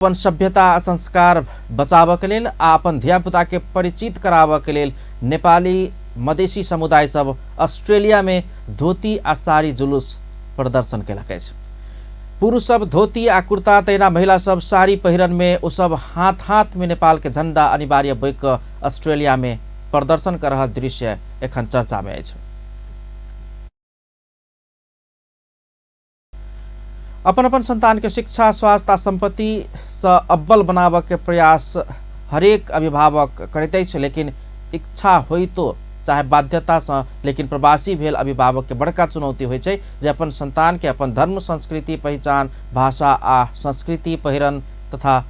अपन सभ्यता आ संस्कार बचाबऽ के लेल आ अपन धियापुता के परिचित कराबऽ के लेल नेपाली मधेसी समुदाय सब ऑस्ट्रेलिया में धोती आ साड़ी जुलूस प्रदर्शन केलक अछि। पुरुष सब धोती आ कुर्ता तहिना महिला सब साड़ी पहिरन में ओ सब हाथ हाथ में नेपाल के झंडा अनिवार्य बोकि कऽ ऑस्ट्रेलिया में प्रदर्शन कर रहल दृश्य एखन चर्चा में अछि। अपन अपन संतान के शिक्षा, स्वास्थ्य आ संपत्ति सँ अव्वल बनाबऽ के प्रयास हरेक अभिभावक करैत अछि, लेकिन इच्छा होइतो चाहे बाध्यता सँ लेकिन प्रवासी भेल अभिभावक के बड़का चुनौती होइ छै जे अपन संतान के अपन धर्म, संस्कृति, पहिचान, भाषा आ संस्कृति, पहिरन तथा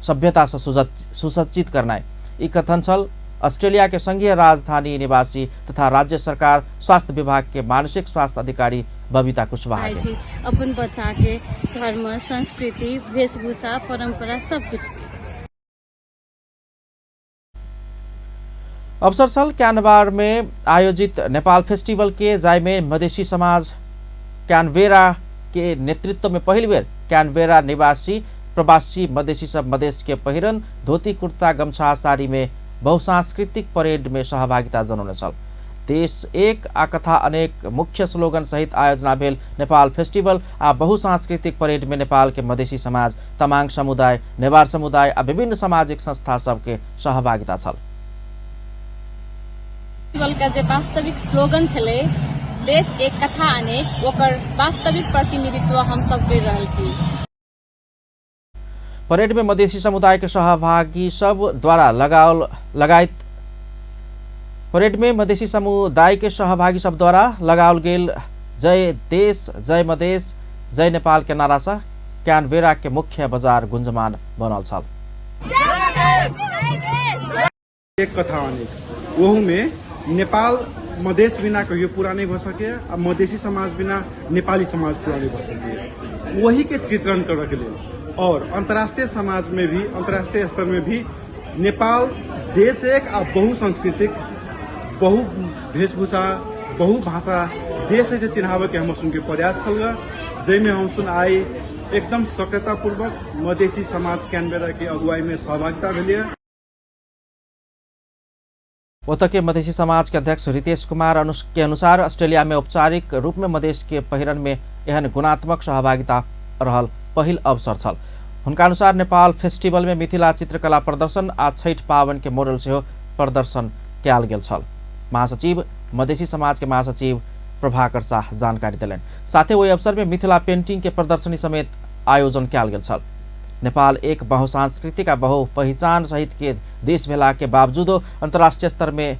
सभ्यता सँ सुसज्जित करनाइ। ई कथन छल ऑस्ट्रेलिया के संघीय राजधानी निवासी तथा राज्य सरकार स्वास्थ्य विभाग के मानसिक स्वास्थ्य अधिकारी बबीता कुशवाहा के। छी अपन बच्चा के धर्म, संस्कृति, वेशभूषा, परंपरा सब कुछ। अवसर छल कैनबार में आयोजित नेपाल फेस्टिवल के, जाहिमे मधेसी समाज कैनबेरा के नेतृत्व में पहिल बेर कैनबेरा निवासी प्रवासी मधेसी सब मधेस के पहिरन धोती कुर्ता गमछा साड़ी में बहुसांस्कृतिक परेड में सहभागिता जनौने छल। देश एक आ कथा अनेक मुख्य स्लोगन सहित आयोजना भेल नेपाल फेस्टिवल आ बहुसांस्कृतिक परेड में नेपाल के मधेसी समाज, तमाङ समुदाय, नेवार समुदाय आ विभिन्न सामाजिक संस्था सबके सहभागिता छल। फेस्टिवल के जे वास्तविक स्लोगन छलै देश एक कथा अनेक, ओकर वास्तविक प्रतिनिधित्व हम सब करि रहल छी। परेड में मधेसी समुदाय के सहभागी सब द्वारा लगाओल लगायत परेड में मधेसी समुदाय के सहभागी सब द्वारा लगाओल गेल जय देश जय मधेस जय नेपाल के नारा सँ कैनबेरा के मुख्य बाजार गुंजमान बनल छल। एक कथा अनेक, ओहूमे नेपाल मधेस बिना कहियो पूरा नहि भऽ सकैए आ मधेसी समाज बिना नेपाली समाज पूरा नहि भऽ सकैए। ओहीके चित्रण करऽके लेल आओर अन्तर्राष्ट्रीय समाजमे भी, अन्तर्राष्ट्रीय स्तरमे भी नेपाल देश एक आ बहुसांस्कृतिक, बहु वेशभूषा, बहुभाषा देश है से चिन्हाबऽके हमर सुनके प्रयास छल, जाहिमे हम सुन आइ एकदम सक्रियतापूर्वक मधेसी समाज कैनबेराके अगुवाईमे सहभागिता भेल। ओतऽ के मधेसी समाज के अध्यक्ष रितेश कुमार के अनुसार ऑस्ट्रेलिया में औपचारिक रूप में मधेस के पहिरन में एहन गुणात्मक सहभागिता रहल पहिल अवसर छल। हुनका अनुसार नेपाल फेस्टिवल में मिथिला चित्रकला प्रदर्शन आ छठि पावन के मॉडल सेहो प्रदर्शन कयल गेल छल। महासचिव मधेसी समाज के महासचिव प्रभाकर शाह जानकारी देलनि। साथे ओहि अवसर में मिथिला पेंटिंग के प्रदर्शनी समेत आयोजन कयल गेल छल। नेपाल एक बहुसांस्कृतिक आ बहुपहिचान सहित के देश भेला के बावजूदो अंतर्राष्ट्रीय स्तर में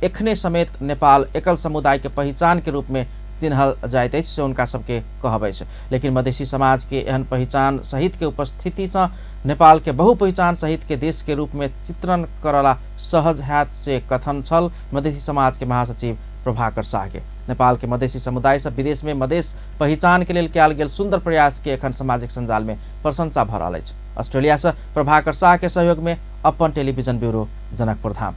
एखने समेत नेपाल एकल समुदाय के पहिचान के रूप में चिन्हल जाइत अछि से हुनका सबके कहब अछि। लेकिन मधेसी समाज के एहन पहिचान सहित के उपस्थिति सँ नेपाल के बहुपहिचान सहित के देश के रूप में चित्रण करला सहज हैत से कथन छल मधेसी समाज के महासचिव प्रभाकर शाह के। नेपाल के मधेसी समुदाय सब विदेश में मधेस पहिचान के लेल कयल गेल सुंदर प्रयास के एखन सामाजिक सञ्जाल में प्रशंसा भऽ रहल अछि। ऑस्ट्रेलिया से प्रभाकर शाह के सहयोग में अपन टेलीविजन ब्यूरो, जनकपुर धाम।